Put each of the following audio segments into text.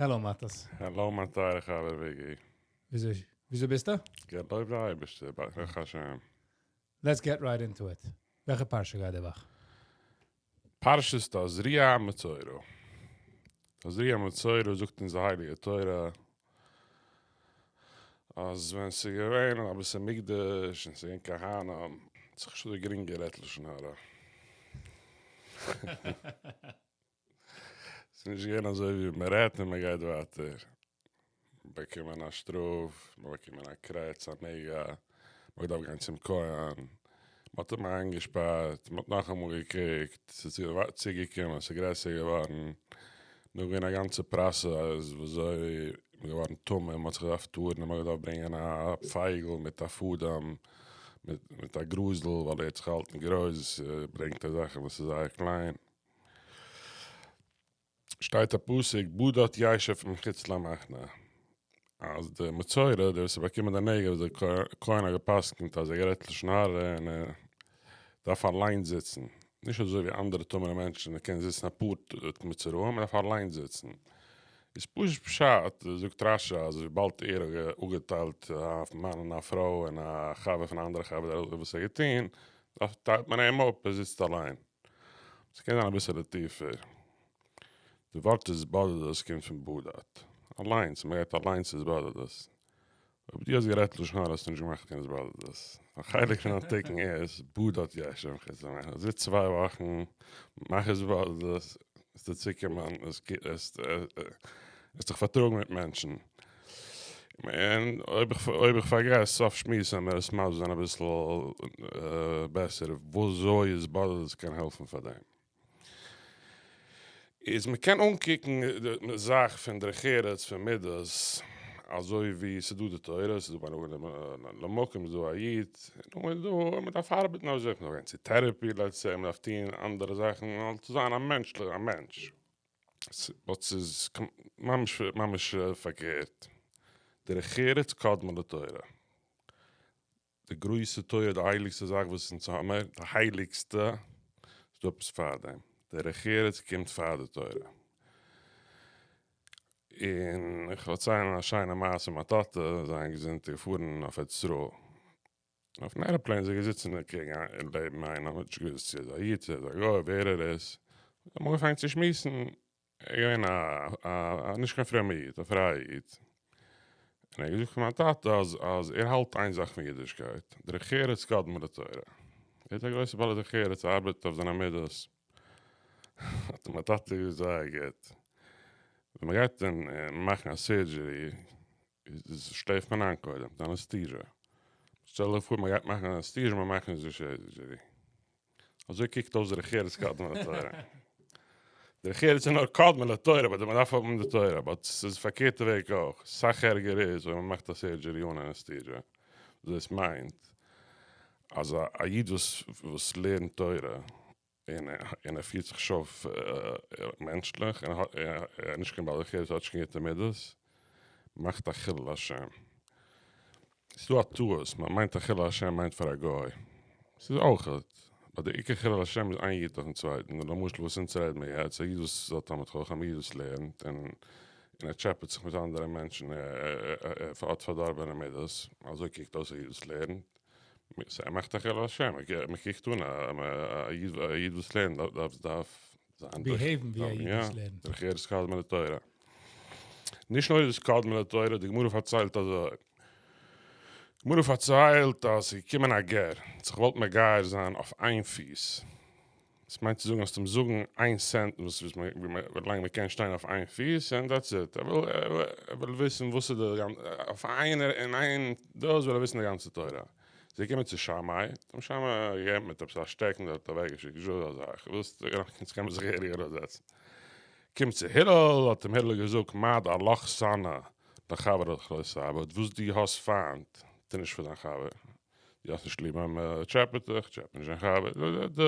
Hello מאטעס. Hello מיין טייערע חבר וויגי. וויאזוי וויאזוי ביסטו? געלויבט דער אייבערשטער, ברוך השם. Let's get right into it. וועלכע פרשה גייט די וואך? פרשת תזריע מצורע. תזריע מצורע זאגט אונז די הייליגע תורה אז ווען ס'איז געווען א בית המקדש און ס'איז געווען כהנים האט זיך נישט אזוי גרינג גערעדט לשון הרע. ס'איז נישט געווען אזוי ווי מען רעדט און מען גייט ווייטער. מען באקומען א שטראף, מען באקומען א קרעץ, א נגע, מען האט געדארפט גיין צום כהן, מען האט אים איינגעשפארט, מען האט נאכאמאל געקוקט, ס'איז צוגעקומען, ס'איז גרעסער געווארן, נאך געווען א גאנצע process וויאזוי מען איז געווארן טמא, מען האט זיך געדארפט טהר'ן, מען האט געדארפט ברענגען א פייגל מיט א פאדעם, מיט א גראזל, ווייל ער האט זיך געהאלטן גרויס, ברענגט ער זאכן וואס איז זייער קליין. שטייט א פסוק בדד ישב מחוץ למחנה, אז די מצורע, דער וואס האט באקומען די נגע וואס דער כהן האט גע'פסק'נט אז ער גערעדט לשון הרע און ער דארף אליין זיצן, נישט אזוי ווי אנדערע טמא'נע מענטשן וואס קענען זיצן אפאר מצורעים, מען דארף אליין זיצן. איז פשוט פשט, זאגט רש"י אז וויבאלד ער האט אפגעטיילט א מאן און א פרוי און א חבר פון א אנדערע חבר וואס ער האט געטון, טיילט מען אים אפ, ער זיצט אליין. ס'קען זיין אביסעלע טיפער. די ווארט התבודדות קומט פון בדד. אליינס, מ'גייט אליינס התבודדות. אויב דו האסט גערעדט לשון הרע האסטו נישט געמאכט קיין התבודדות. א חלק פון א תיקון איז בדד ישב מחוץ למחנה. זיץ צוויי וואכן, מאך התבודדות, וועסטו צוקומען, וועסט דיך פארטראגן מיט מענטשן. און אויב איך פארגעס סוף שמועס וועלן מיר עס מסביר זיין אביסל בעסער וואזוי התבודדות קען העלפן פאר דעם. איז מען קען אנקוקן די זאך פון דרך ארץ פון מידות אזוי ווי ס'איז דא די תורה, ס'איז דא בין אדם למקום, ס'איז דא א איד, און איז דא מען דארף ארבעטן אויף זיך, מען דארף גיין צו therapy let's say, מען דארף טון אנדערע זאכן צו זיין א מענטש, א מענטש. But ס'איז ממש ממש פארקערט. דרך ארץ קדמה לתורה. די גרויסע תורה, די הייליגסטע זאך וואס אונז האמער, די הייליגסטע, איז דא עפעס פאר דעם. דרך ארץ קומט פאר די תורה. און איך וועל דערציילן א שיינע מעשה, מיין טאטע, זיין געזונט, איז געפארן אויף ארץ ישראל. אויפן עראפלעין איז ער געזיצן אקעגן לעבן איינעם, מ'האט נישט געוואוסט צו ער איז א איד צו ער איז א גוי, ווער ער איז, זיי האבן אנגעפאנגען צו שמועסן, ער איז געווען א נישט קיין פרומע איד, א פרייע איד, און ער האט געזאגט פאר מיין טאטע אז אז ער האלט איין זאך פון אידישקייט, דרך ארץ קדמה לתורה, ער איז א גרויסע בעל דרך ארץ, ער ארבעט אויף זיינע מידות, האט אים מיין טאטע געזאגט זייער גוט, ווען מ'גייט מאכן א surgery איז שלעפט מען איין קודם די anesthesia. שטעל דיך פאר מ'גייט מאכן anesthesia מ'מאכט נישט די surgery. אזוי קוקט אויס דרך ארץ קדמה לתורה. דרך ארץ איז נאר קדמה לתורה but מ'דארף האבן די תורה but ס'איז פארקערטע וועג אויך. סאך ערגער איז אויב מ'מאכט א surgery אן anesthesia. וואס דאס מיינט אז א איד וואס לערנט תורה און ער פירט זיך נישט אויף מענטשליך, און ער איז נישט קיין בעל דרך ארץ, ער האט נישט קיין גוטע מידות, מאכט א חילול השם. ס'איז דא א טעות, מען מיינט א חילול השם מיינט פאר א גוי. ס'איז אויך, but די עיקר חילול השם איז איין איד אויפן צווייטן, למשל וואס אונז רעד מיר יעצט, א איד וואס איז א תלמיד חכם, א איד וואס לערנט, און ער טשעפעט זיך מיט אנדערע מענטשן, ער האט פארדארבענע מידות, אזוי קוקט אויס א איד וואס לערנט. ער מאכט א חילול השם, מען קוקט אן א איד וואס לערנט דארף דארף זיין behave ן ווי א איד וואס לערנט. דרך ארץ קדמה לתורה. נישט נאר איז עס קדמה לתורה, די גמרא פארציילט אזוי, די גמרא פארציילט אז ס'איז געקומען א גר, האט זיך געוואלט מגייר זיין אויף איין פיס, דאס מיינט צו זאגן אז אים זאגן איין sentence ווילאנג מען קען שטיין אויף איין פיס and that's it, ער וויל וויסן וואס איז די גאנצע, אויף איין אין איין דאס וויל ער וויסן די גאנצע תורה. זיי קומען צו שמאי, האט אים שמאי געגעבן מיט עפעס א שטעקן, ער האט אוועקגעשיקט, נישט דא אזא זאך, ווילסט יעצט קען מען זיך געהעריג אראפזעצן. קומט צו הלל, האט אים הלל געזאגט, מה דעלך סני לחברך לא תעביד, וואס דו האסט פיינט, טו נישט פאר דיין חבר. דו האסט נישט ליב ווען מען טשעפעט דיך, טשעפע נישט דיין חבר, די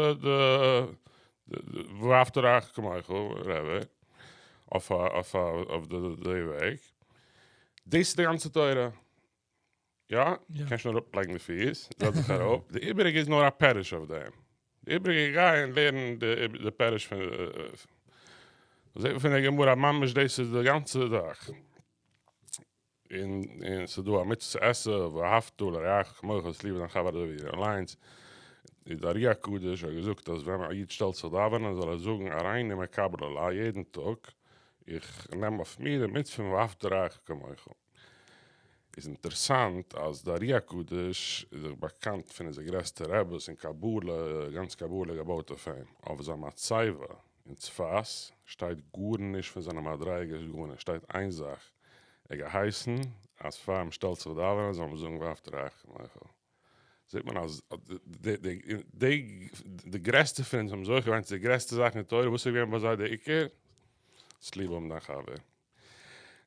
ואהבת לרעך כמוך רבי, אויף אויף די וועג, דאס איז די גאנצע תורה, יא? קענסט שוין אראפ לייגן די פיס, זעץ זיך אראפ, די איבעריגע איז נאר א פירוש אויף דעם, די איבעריגע גיי און לערן די פירוש פון. זעט מען פון די גמרא ממש דאס איז די גאנצע זאך. און און ס'איז דא א מצות עשה ואהבת לרעך כמוך זאלסט ליב האבן דיין חבר אזוי ווי דיר אליינס, איז די ארי הקדוש האט געזאגט אז ווען א איד שטעלט זיך דאווענען זאל ער זאגן הריני מקבל עלי יעדן טאג, איך נעם אויף מיר די מצוה פון ואהבת לרעך כמוך. איז אינטערסאנט אז די ארי הקדוש איז דאך באקאנט פון אונזער גרעסטע רעבעס אין קבלה, גאנץ קבלה איז געבויט אויף אים, אויף זיין מצבה אין צפת שטייט גארנישט פון זיינע מדריגות גארנישט, שטייט איין זאך, ער געהייסן אז פאר מ'שטעלט זיך דאווענען זאל מען זאגן ואהבת לרעך כמוך. זעט מען אז די די גרעסטע פון אונז האבן זוכה געווען צו די גרעסטע זאכן אין תורה, וואס איז געווען ביי זיי די עיקר? דאס ליב האבן דיין חבר.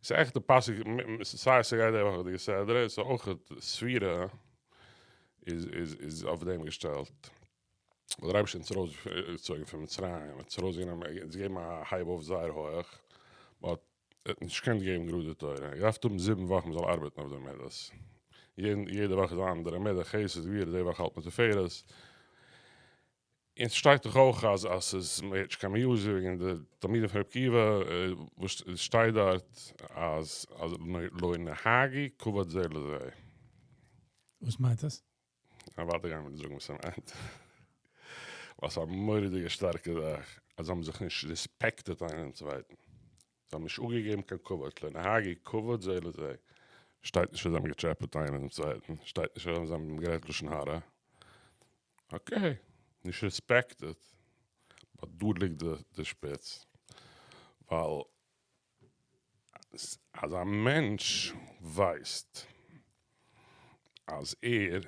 ס'איז עכט די פאסיג, סיי ס'גייט די וואך די סדרה, ס'איז אויך ספירה איז איז איז אויף דעם געשטעלט. ווייל דער אייבערשטער האט אונז ארויסגעצויגן פון מצרים, האט אונז ארויסגענומען, אונז געגעבן א הייב אויף זייער הויעך, but ער האט נישט געקענט געבן גראד די תורה, ער געדארפט האבן זיבן וואכן מ'זאל ארבעטן אויף די מידות, יעדע וואך איז א אנדערע מידה, חסד, גבורה, די וואך האלט מען תפארת, און ס'שטייט דאך אויך אז אז ס'איז מ'הערט נישט קיין music וועגן די תלמידים פון רבי עקיבא, וואס שטייט דארט אז אז לא נהגו כבוד זה לזה. וואס מיינט עס? אוודאי גייען מיר זאגן וואס ער מיינט. ווייל ס'איז א מורא'דיגע שטארקע זאך אז זיי האבן זיך נישט respected איינער דעם צווייטן. זיי האבן נישט אפגעגעבן קיין כבוד, לא נהגו כבוד זה לזה. שטייט נישט אז זיי האבן געטשעפעט איינער דעם צווייטן, שטייט נישט אז זיי האבן גערעדט לשון הרע. okay, נישט respected, but דא ליגט די שפיץ. ווייל אז א מענטש ווייסט אז ער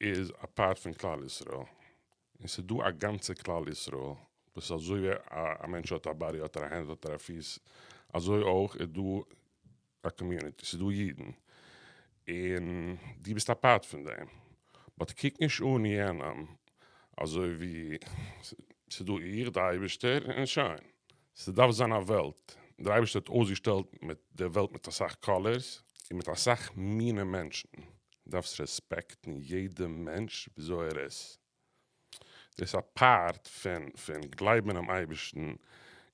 איז א part פון כלל ישראל, און ס'איז דא א גאנצע כלל ישראל וואס איז אזוי ווי א מענטש האט א body האט ער א הענט האט ער א פיס, אזוי אויך איז דא א community, ס'איז דא אידן, און דו ביסט א part פון דעם, but קוק נישט אן יענעם אזוי ווי ס'איז דא איך, די אייבערשטער, און שוין. ס'דארף זיין א וועלט, דער אייבערשטער האט אויסגעשטעלט מיט די וועלט מיט אסאך colors און מיט אסאך מינע מענטשן, דארפסט respect ן יעדע מענטש וויאזוי ער איז, דאס איז א part פון פון גלייבן אינעם אייבערשטן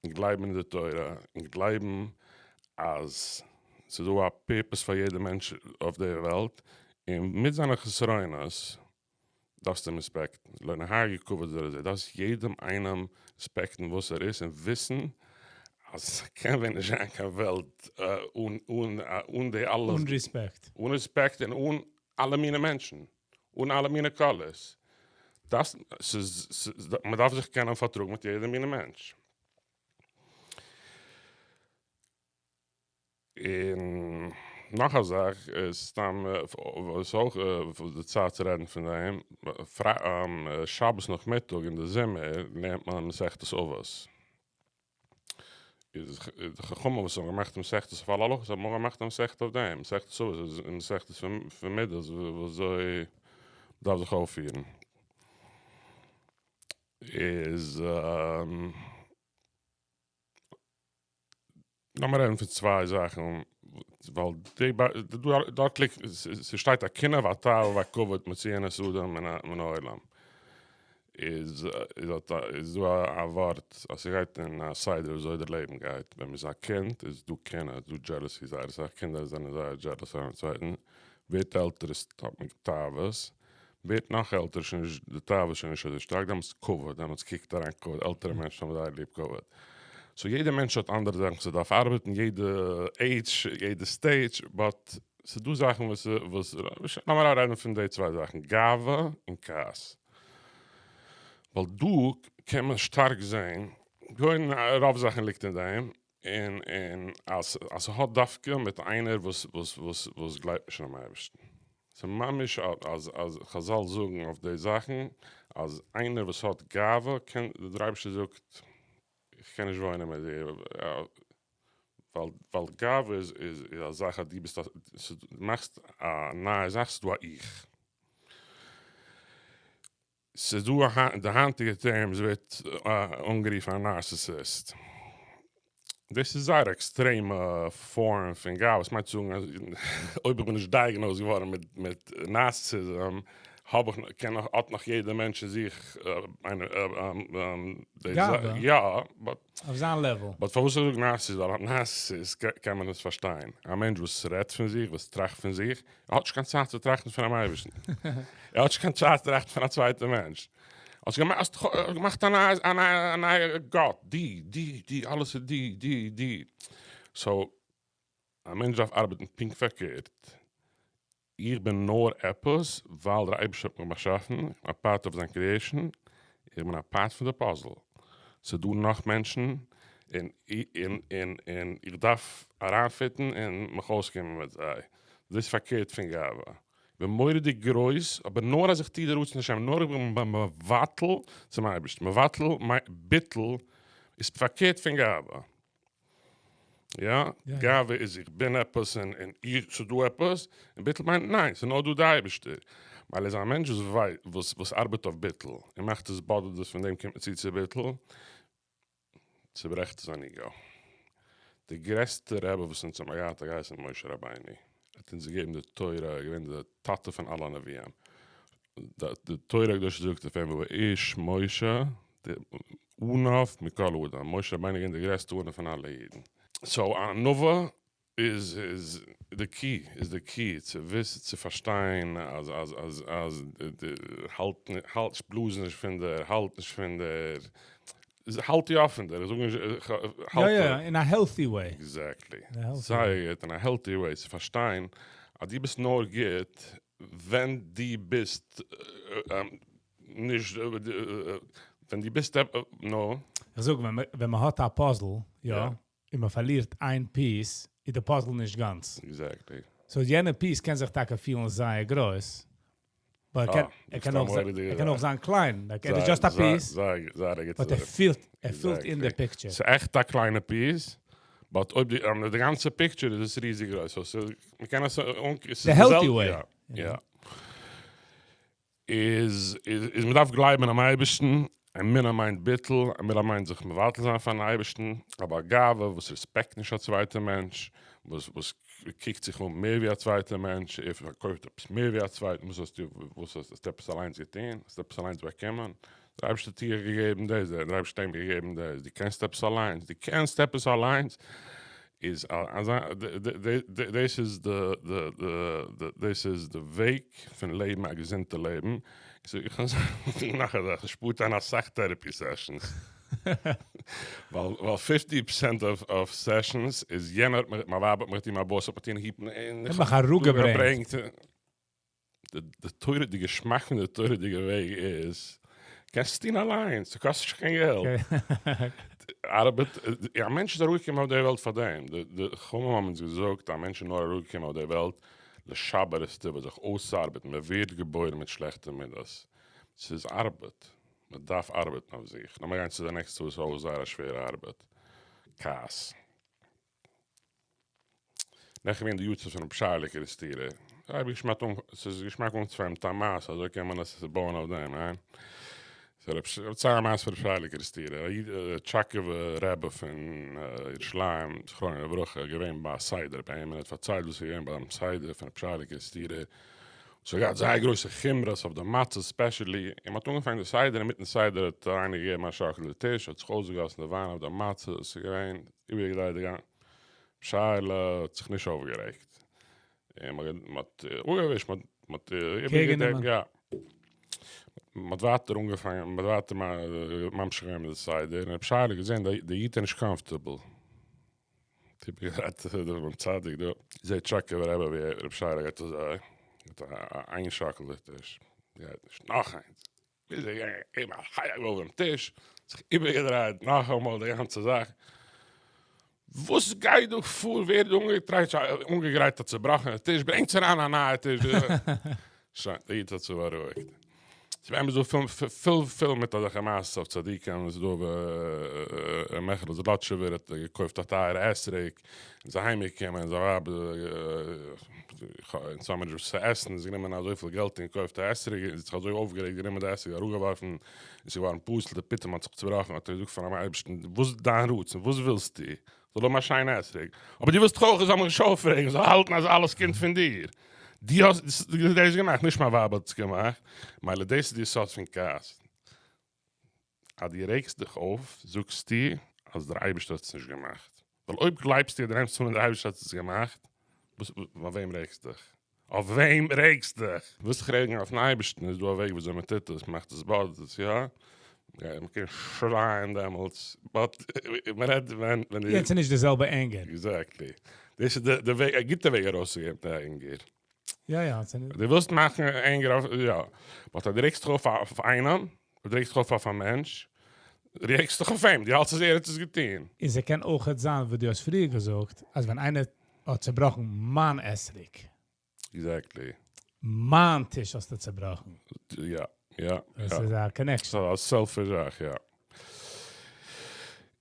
און גלייבן אין די תורה און גלייבן אז ס'איז דא א purpose פאר יעדע מענטש אויף די וועלט און מיט זיינע חסרונות דארפסט אים respect ן, לא נהגו כבוד זה לזה, דארפסט יעדעם איינעם respect ן וואס ער איז און וויסן אז ס'קען ווען נישט זיין קיין וועלט אן אן אן די אלע. אן רעספעקט. אן רעספעקט און אן אלע מיני מענטשן, אן אלע מיני colors. דארפסט, ס'איז, מ'דארף זיך קענען פארטראגן מיט יעדע מינע מענטש. און נאך א זאך איז סתם וואס אויך די צייט צו רעדן פון דעם, שבת נאכמיטאג אין די זומער לערנט מען מסכת אבות, איז די חכמים וואס האבן געמאכט מסכת אויף אלע הלכות האבן אויך געמאכט א מסכת אויף דעם, מסכת אבות איז מסכת פון מידות וויאזוי מ'דארף זיך אויפפירן, איז. לאמיר רעדן פון צוויי זאכן, ווייל די דארט ליגט, ס'שטייט הקנאה והתאווה והכבוד מוציאין את האדם מן העולם, איז איז דא א ווארט אז ס'גייט אין א סדר וויאזוי די לעבן גייט, ווען מ'איז א קינד איז דא קנאה, איז דא jealousy, זייער אסאך קינדער זענען זייער jealous איינער צווייטן, ווערט עלטער איז האט מען תאוות, ווערט נאך עלטער שוין נישט די תאווה איז שוין נישט אזוי שטארק דעמאלטס כבוד דעמאלטס קוקט אריין כבוד עלטערע מענטשן האבן זייער ליב כבוד so יעדע מענטש האט אנדערע זאכן וואס ער דארף ארבעטן יעדע עידזש יעדע stage but ס'איז דא זאכן וואס וואס לאמיר רעדן פון די צוויי זאכן גאווה און כעס ווייל דא קען מען שטארק זעהן קודם רוב זאכן ליגט אין דעם און און אז אז ס'האט דווקא מיט איינער וואס וואס וואס וואס גלייבט נישט אינעם אייבערשטן. ס'איז ממש אז אז חזל זאגן אויף די זאכן אז איינער וואס האט גאווה קען דער אייבערשטער זאגט איך קען נישט וואוינען מיט דיר ווייל ווייל גאווה איז איז א זאך אז דו ביסט א מאכסט א נייע זאך ס'איז דא א איך. ס'איז דא א די היינטיגע terms ווערט אנגערופן א narcissist. דאס איז זייער עקסטרעמע form פון גאווה, עס מיינט צו זאגן אז אויב איך בין נישט diagnosed געווארן מיט מיט narcissism. האב איך, קען נאך, האט נאך יעדער מענטש אין זיך איינער די גאווה. יא, but. אויף זיין level. But פארוואס איך זאג narcissist, ווייל א narcissist קען מען עס פארשטיין. א מענטש וואס רעדט פון זיך, וואס טראכט פון זיך, ער האט נישט קיין צייט צו טראכטן פונעם אייבערשטן. ער האט נישט קיין צייט צו טראכטן פון א צווייטע מענטש. האסט געמאכט א נייע גאט, די, די, די, אלעס איז די, די, די. So, א מענטש דארף ארבעטן פונקט פארקערט. איך בין נאר עפעס ווייל דער אייבערשטער האט מיך באשאפן, איך בין א part of זיין creation, איך בין א part פון די puzzle. ס'איז דא נאך מענטשן און און איך דארף אריינ fit ן און מיך אויסקומען מיט זיי. דאס איז פארקערט פון גאווה. איך בין מורא'דיג גרויס, אבער נאר אז איך טו די רצון השם, נאר איך בין מבטל צום אייבערשטן. מבטל, ביטול איז פארקערט פון גאווה. יא, גאווה איז איך בין עפעס און איך, ס'איז דא עפעס, און ביטול מיינט ניין, ס'איז נאר דא די אייבערשטער. ווייל איז א מענטש וואס וואס ארבעט אויף ביטול און מאכט עס באדערט עס פון דעם קומט מען צו צו ביטול, צוברעכט עס זיין ego. די גרעסטע רבי וואס אונז האבן געהאט האט געהייסן משה רבינו. ער האט אונז געגעבן די תורה, ער איז געווען די טאטע פון אלע נביאים. די תורה הקדושה זאגט אויף אים והאיש משה עניו מכל אדם, משה רבינו איז געווען די גרעסטע עניו פון אלע אידן. So ענווה איז איז די key, איז די key צו וויסן צו פארשטיין אז אז אז אז די האלט האלט בלאז נישט פון דער האלט נישט פון דער האלט יא פון דער איך זאג נישט האלט יא יא אין א healthy way. Exactly. זייער גוט אין א healthy way צו פארשטיין אז דו ביסט נאר גוט ווען דו ביסט נישט ווען דו ביסט נו. איך זאג ווען מען האט א puzzle יא און מען פארלירט איין piece איז די puzzle נישט גאנץ. Exactly. So יענע piece קען זיך טאקע פילן זייער גרויס, but ער קען אויך זיין קליין, like ער איז just א piece, but ער פילט, ער פילט אין די picture. ס'איז עכט א קליינע piece, but אויב די די גאנצע picture איז עס ריזיג גרויס, so ס'איז, מ'קען עס אן, די healthy way. יא, יא. איז איז מ'דארף גלייבן אינעם אייבערשטן, אמונה מיינט ביטול, אמונה מיינט זיך מבטל זיין פארן אייבערשטן, אבער א גאווה וואס respect נישט א צווייטע מענטש, וואס וואס קוקט זיך אן מער ווי א צווייטע מענטש, ער פארקויפט עפעס מער ווי א צווייטן, וואס האסטו וואס האסטו עפעס אליינס געטון? האסט עפעס אליינס באקומען? דער אייבערשטער האט דיר געגעבן דאס, דער אייבערשטער האט אים געגעבן דאס, דו קענסט עפעס אליינס? דו קענסט עפעס אליינס? איז אזא דאס איז די דאס איז די וועג פון לעבן א געזונטע לעבן, איך זאג נאך א זאך, שפארט איין אסאך therapy sessions, ווייל 50 percent of sessions איז יענער האט מיך, מיין ווייב האט מיך געטון, מיין boss האט מיך געטון, האט מיך אראפגעברענגט. די תורה, די געשמאק פון די תורה'דיגע וועג איז, קענסט עס טון אליינס, ס'קאסט נישט קיין געלט. ארבעט, א מענטש איז אראפגעקומען אויף דער וועלט פאר דעם. די חכמים האבן אונז געזאגט, א מענטש איז נאר אראפגעקומען אויף דער וועלט לשבר את טבעו, זיך אויסצוארבעטן, מען ווערט געבוירן מיט שלעכטע מידות. ס'איז ארבעט, מען דארף ארבעטן אויף זיך. לאמיר גיין צו די נעקסטע וואס איז אויך זייער א שווערע ארבעט, כעס. נעכטן געווען די יארצייט פונעם פשעי'לע קערעסטירער. זייער געשמאק אן, ס'איז געשמאק אנצופאנגען מיט א מעשה, אזוי קען מען עס בויען אויף דעם, ניין? סאו רב ש, דערצייל א מעשה פון רב שייעלע קערעסטירער, א איד, טשאקעווע רבי פון ירושלים, זכרונו לברכה, איז געווען ביי א סדר ביי אים און ער האט פארציילט וואס איז געווען ביים סדר פון רב שייעלע קערעסטירער, ס'האט געהאט זייער גרויסע חומרות אויף די מצות specially, און מ'האט אנגעפאנגען די סדר, אינמיטן סדר האט איינער געגעבן א שאקל די טיש, האט זיך אויסגעגאסן די וויין אויף די מצות, ס'איז געווען איבערגעדרייט די גאנ. שייעלע האט זיך נישט אויפגערעגט, און מ'האט אפגעווישט, מ'האט איבערגעדעקט, יא. מ'האט ווייטער אנגעפאנגען, מ'האט ווייטער ממשיך געווען מיט די סדר, און רבי שייעלע האט געזען די איד איז נישט comfortable, איבערגעדרייט דעם צדיק דא, זעט טשאקעווער רבי ווי רבי שייעלע גייט אזוי, געבט איין שאקל די טיש, גייט נישט, נאך איינס, ביז ער געגאנגען געבן א הייב אויף דעם טיש, זיך איבערגעדרייט נאכאמאל די גאנצע זאך, וואס גייט דא פאר, ווער האט אנגעגרייט א צובראכענע טיש, ברענגטס אריין א נייע טיש, שוין, די איד האט זיך בארואיגט. ס'איז באמת דא פול פול מיט אזעלכע מעשות אויף צדיקים, ס'איז דא ר' מעכעלע זלאטשובער האט געקויפט א טייערע אתרוג, און איז אהיים געקומען און זיין ווייב אונז האמיר נישט וואס צו עסן, זי גענומען אזויפיל געלט און געקויפט א אתרוג, און זי האט זיך אזוי אויפגערעגט גענומען די אתרוג אראפגעווארפן, און ס'איז געווארן פסול, די פיטום האט זיך צובראכן, האט ער געזאגט פארן אייבערשטן, וואס איז דיין רצון, וואס ווילסטו, זאל האבן א שיינע אתרוג, אבער דו ווילסט דאך אויך איך זאל מיך נישט אויפרעגן, זאל האלטן אז אלעס קומט פון דיר. דו האסט דאס געמאכט, נישט מיין ווייב האט עס געמאכט. מילא דאס איז די יסוד פון כעס. אז דו רעגסט דיך אויף, זאגסטו אז דער אייבערשטער האט עס נישט געמאכט. ווייל אויב גלייבסטו אז דו נעמסט אן אז דער אייבערשטער האט עס געמאכט, וואס, אויף וועם רעגסט דיך? אויף וועם רעגסט דיך? ווילסט דיך רעגן אויפן אייבערשטן, איז דא א וועג וויאזוי מען טוט עס, מען מאכט עס באדעס, יא? מען קען שרייען דעמאלטס, but מען רעדט ווען ווען די. יענץ איז נישט די זעלבע anger. Exactly. דאס איז די וועג, א גוטע וועג ארויסצוגעבן די anger. יא יא. ס'איז. דו ווילסט מאכן anger אויף, יא. But אז דו רעגסט דיך אויף אויף איינעם, דו רעגסט דיך אויף אויף א מענטש, רעגסט דיך אויף אים, דו האלטסט אז ער האט עס געטון. און ס'קען אויכעט זיין וואס דו האסט פריער געזאגט, אז ווען איינער האט צעבראכן מיין אתרוג. Exactly. מיין טיש האסטו צעבראכן. יא, יא. דאס איז א connection. ס'איז א selfish זאך, יא.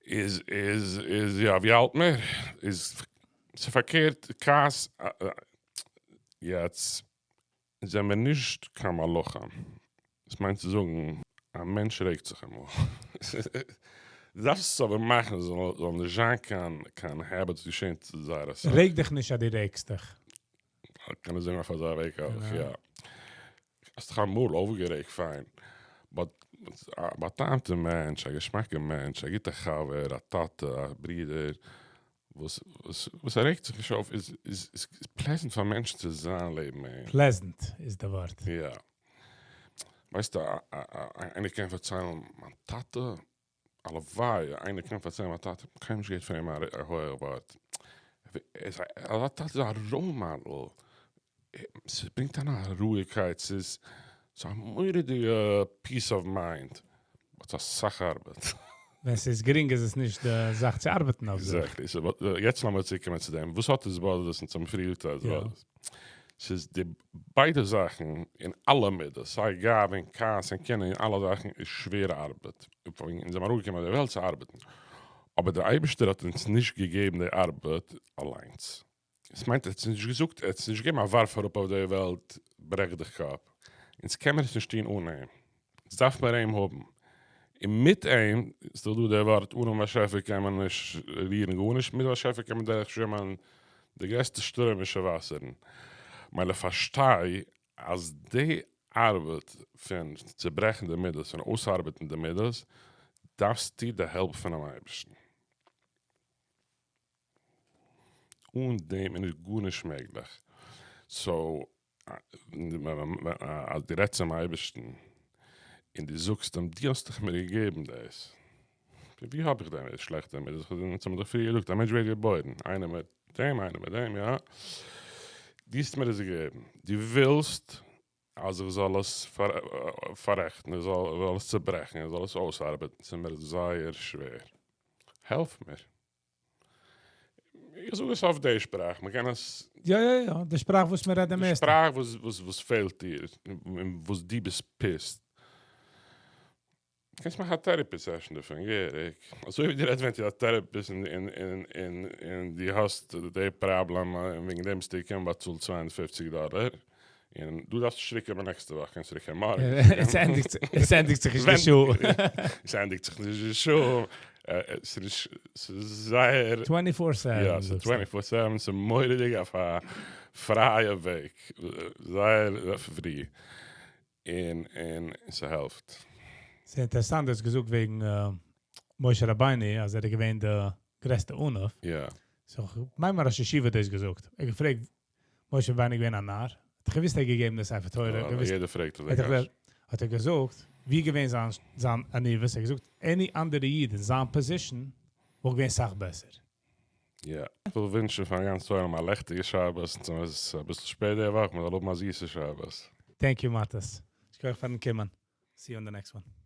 איז, איז, איז, יא, ווי האלט מיר? איז, ס'פארקערט, כעס, יעצט זעמיר נישט קיין מלאכים. דאס מיינט צו זאגן, א מענטש רעגט זיך אמאל. דו דארפסט עס אבער מאכן זאל נישט זיין קיין קיין habit געשען זייער אסאך. רעג דיך נישט אז דו רעגסט דיך. קען עס זאגן אויף אזא וועג אויך, יא. האסט דיך אמאל אויפגערעגט, פיין. But א בא'טעמ'טע מענטש, א געשמאקע מענטש, א גוטע חבר, א טאטע, א ברודער, וואס וואס ער רעגט זיך נישט אויף איז איז pleasant פאר מענטשן צו זיין לעבן אים. Pleasant איז די ווארט. יא. ווייסטו איינער קען פארציילן מיין טאטע, הלוואי איינער קען פארציילן מיין טאטע, קיינמאל נישט געהערט פון אים א הויעך ווארט. אזא טאטע איז א role model, ס'ברענגט אריין א רואיגקייט, ס'איז א מורא'דיגע peace of mind, but ס'איז אסאך ארבעט. ווען ס'איז גרינג איז עס נישט די זאך צו ארבעטן אויף זיך. Exactly. So יעצט לאמיר צוריקקומען צו דעם, וואס האט התבודדות און צום פריערט התבודדות? ס'איז די ביידע זאכן אין אלע מידות, סיי גאווה און כעס און קנאה און אלע זאכן איז שווערע ארבעט, אונז זעמיר אראפגעקומען אויף די וועלט צו ארבעטן, אבער דער אייבערשטער האט אונז נישט געגעבן די ארבעט אליינס. עס מיינט ער האט עס נישט געזאגט, ער האט עס נישט געגעבן א ווארף אראפ אויף די וועלט, ברעך דיך קאפ. אונז קען מיר עס נישט טון אן אים. אונז דארף מיר אים האבן. און מיט אים, איז דאך דא דער ווארט, אנעם באשעפער קען מען נישט רירן גארנישט, מיט באשעפער קען מען דורך שווימען די גרעסטע שטורעמישע וואסערן. מילא פארשטיי אז די ארבעט פון צוברעכן די מידות, פון אויסארבעטן די מידות, דארפסטו די help פונעם אייבערשטן. אן דעם איז נישט גארנישט מעגליך. So אז דו רעדסט צום אייבערשטן און דו זאגסט אים, דו האסט דאך מיר געגעבן דאס, פון וואו האב איך דען די שלעכטע מידות? אונז האבן דאך פריער געזאגט, א מענטש ווערט געבוירן, איינער מיט דעם, איינער מיט דעם, יא? דו האסט מיר עס געגעבן, דו ווילסט אז איך זאל עס פאררעכטן, איך זאל עס צוברעכן, איך זאל עס אויסארבעטן, ס'איז מיר זייער שווער, העלף מיר. איך זאג עס אויף די שפראך, מען קען עס. יא יא יא, די שפראך וואס מען רעדט די מערסטע. די שפראך וואס וואס פעלט דיר, און וואס דו ביסט pissed. קענסט מאכן א therapy session דערפון, געהעריג. אזוי ווי דו רעדסט ווען צו א therapist און דו האסט די פראבלעם און וועגן דעם ביסטו געקומען באצאלט 250 דאלער, און דו דארפסט נישט צוריקקומען נעקסטע וואך, קענסט צוריקקומען מארגן. עס ענדיגט זיך נישט די שעה. עס ענדיגט זיך נישט די שעה. ס'איז זייער. 24 seven. יא, ס'איז 24 seven, ס'איז מורא'דיג אויף א פרייע וועג. זייער פרי. און און ס'העלפט. ס'איז אינטערעסאנט דו האסט געזאגט וועגן משה רבינו אז ער איז געווען די גרעסטע עניו. יא. So כ'מיין מיין ראש ישיבה האט דאס געזאגט. ער האט געפרעגט משה רבינו געווען א נאר? האט ער געוואוסט ער האט געגעבן די ספר תורה? יא, יעדער פרעגט אזוי קשיא. האט ער געזאגט, ווי איז געווען זיין זיין עניוות? ער האט געזאגט, any אנדערע איד אין זיין position וואלט געווען סאך בעסער. יא. איך וויל ווינטשן פארן גאנצן עולם א לעכטיגע שבת, און ס'איז אביסל שפעט די וואך, מ'זאל האבן א זיסע שבת. Thank you מאטעס. שכוח פארן קומען. See you on the next one.